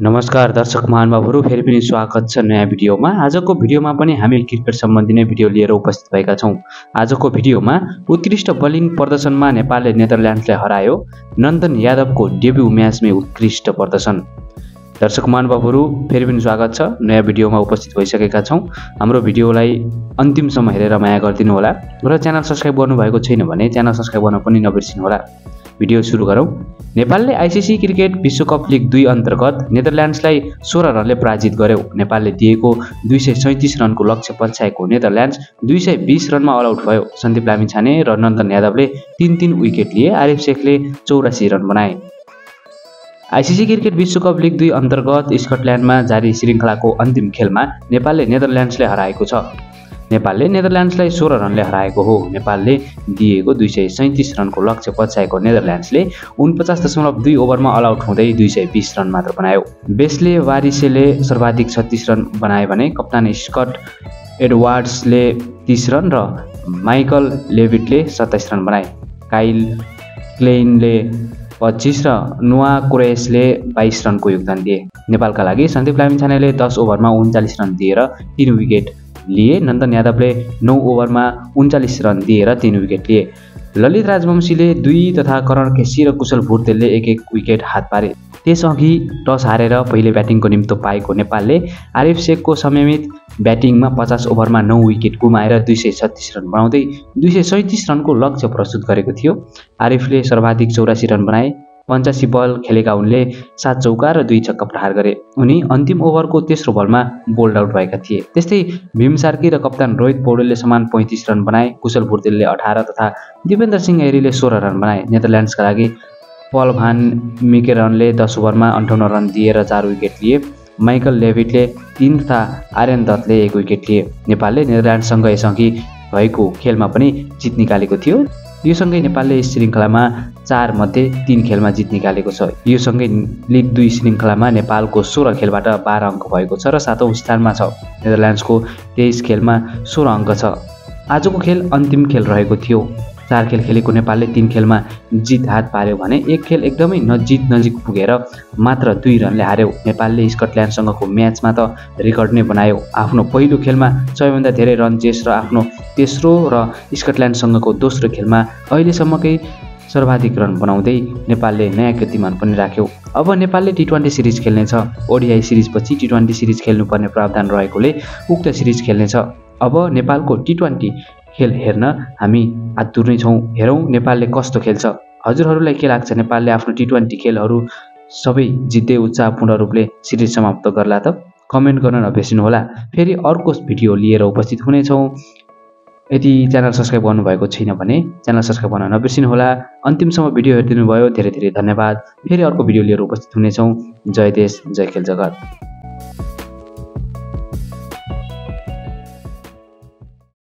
नमस्कार दर्शक महानुभावहरू, फेरि पनि स्वागत छ नयाँ भिडियोमा। आजको भिडियोमा पनि हामी क्रिकेट सम्बन्धी नै भिडियो लिएर उपस्थित भएका छौँ। आजको भिडियोमा उत्कृष्ट बलिङ प्रदर्शनमा नेपालले नेदरल्यान्ड्सलाई हरायो, नन्दन यादवको डेब्यू म्याचमै उत्कृष्ट प्रदर्शन। दर्शक महानुभावहरू, फेरि पनि स्वागत छ, नयाँ भिडियोमा उपस्थित भइसकेका छौँ। हाम्रो भिडियोलाई अन्तिमसम्म हेरेर माया गरिदिनु होला र च्यानल सब्स्क्राइब गर्नुभएको छैन भने च्यानल सब्स्क्राइब गर्न पनि नबिर्सिनु होला। भिडियो सुरु गरौँ। नेपालले आइसिसी क्रिकेट विश्वकप लिग 2 अन्तर्गत नेदरल्यान्ड्सलाई 16 रनले पराजित गर्यो। नेपालले दिएको 237 रनको लक्ष्य पछ्याएको नेदरल्यान्ड्स 220 रनमा अल आउट भयो। सन्दीप लामिछाने र नन्दन यादवले 3-3 विकेट लिए। आरिफ शेखले 84 रन बनाए। आइसिसी क्रिकेट विश्वकप लिग 2 अन्तर्गत स्कटल्यान्डमा जारी श्रृङ्खलाको अन्तिम खेलमा नेपालले नेदरल्यान्ड्सलाई हराएको छ। नेपालले नेदरल्यान्ड्सलाई 16 रनले हराएको हो। नेपालले दिएको 237 रनको लक्ष्य पछ्याएको नेदरल्यान्ड्सले 49.2 ओभरमा अल आउट हुँदै 220 रन मात्र बनायो। बेस्ले वारिसेले सर्वाधिक 36 रन बनाए भने कप्तान स्कट एडवार्ड्सले 30 रन र माइकल लेभिटले 27 रन बनाए। काइल क्लेइनले 25 र नुआ कुरेसले 22 रनको योगदान दिए। नेपालका लागि सन्दीप लामिछानेले 10 ओभरमा 39 रन दिएर 3 विकेट लिए। नन्दन यादवले 9 ओभरमा 39 रन दिएर 3 विकेट लिए। ललित राजवंशीले 2 तथा करण केसी र कुशल भुर्तेलले 1-1 विकेट हात पारे। त्यसअघि टस हारेर पहिले ब्याटिङको निम्तो पाएको नेपालले आरिफ शेखको संयमित ब्याटिङमा 50 ओभरमा 9 विकेट गुमाएर 236 रन बनाउँदै 237 रनको लक्ष्य प्रस्तुत गरेको थियो। आरिफले सर्वाधिक 84 रन बनाए। 85 बल खेलेका उनले 7 चौका र 2 छक्का प्रहार गरे। उनी अन्तिम ओभरको तेस्रो बलमा बोल्ड आउट भएका थिए। त्यस्तै भीम सार्की र कप्तान रोहित पौडेलले समान 35 रन बनाए। कुशल भुर्तेलले 18 तथा दिपेन्द्र सिंह एरीले 16 रन बनाए। नेदरल्यान्ड्सका लागि पल भान मिकेरनले 10 ओभरमा 58 रन दिएर 4 विकेट लिए। माइकल लेभिटले 3 तथा आर्यन दत्तले 1 विकेट लिए। नेपालले नेदरल्यान्ड्ससँग यसअघि भएको खेलमा पनि जित निकालेको थियो। यो सँगै नेपालले यस श्रृङ्खलामा 4 मध्ये 3 खेलमा जित निकालेको छ। यो सँगै लिग 2 श्रृङ्खलामा नेपालको 16 खेलबाट 12 अङ्क भएको छ र 7औं स्थानमा छ। नेदरल्यान्ड्सको 23 खेलमा 16 अङ्क छ। आजको खेल अन्तिम खेल रहेको थियो। 4 खेल खेलेको नेपालले 3 खेलमा जित हात पार्यो भने 1 खेल एकदमै नजिक पुगेर मात्र 2 रनले हार्यो। नेपालले स्कटल्यान्डसँगको म्याचमा त रेकर्ड नै बनायो। आफ्नो पहिलो खेलमा सबैभन्दा धेरै रन चेस र आफ्नो तेस्रो र स्कटल्यान्डसँगको दोस्रो खेलमा अहिलेसम्मकै सर्वाधिक रन बनाउँदै नेपालले नयाँ कीर्तिमान पनि राख्यो। अब नेपालले टी20 सिरिज खेल्नेछ। ओडिआई सिरिजपछि टी20 सिरिज खेल्नुपर्ने प्रावधान रहेकोले उक्त सिरिज खेल्नेछ। अब नेपालको टी20 खेल हेर्न हामी आतुर नै छौँ। हेरौँ नेपालले कस्तो खेल्छ। हजुरहरूलाई के लाग्छ, नेपालले आफ्नो टी20 खेलहरू सबै जित्दै उत्साहपूर्ण रूपले सिरिज समाप्त गर्ला त? कमेन्ट गर्न नबिर्सिनुहोला। फेरि अर्को भिडियो लिएर उपस्थित हुनेछौँ। यदि च्यानल सब्स्क्राइब गर्नुभएको छैन भने च्यानल सब्स्क्राइब गर्न नबिर्सिनुहोला। अन्तिमसम्म भिडियो हेरिदिनु भयो, धेरै धेरै धन्यवाद। फेरि अर्को भिडियो लिएर उपस्थित हुनेछौँ। जय देश, जय खेल जगत।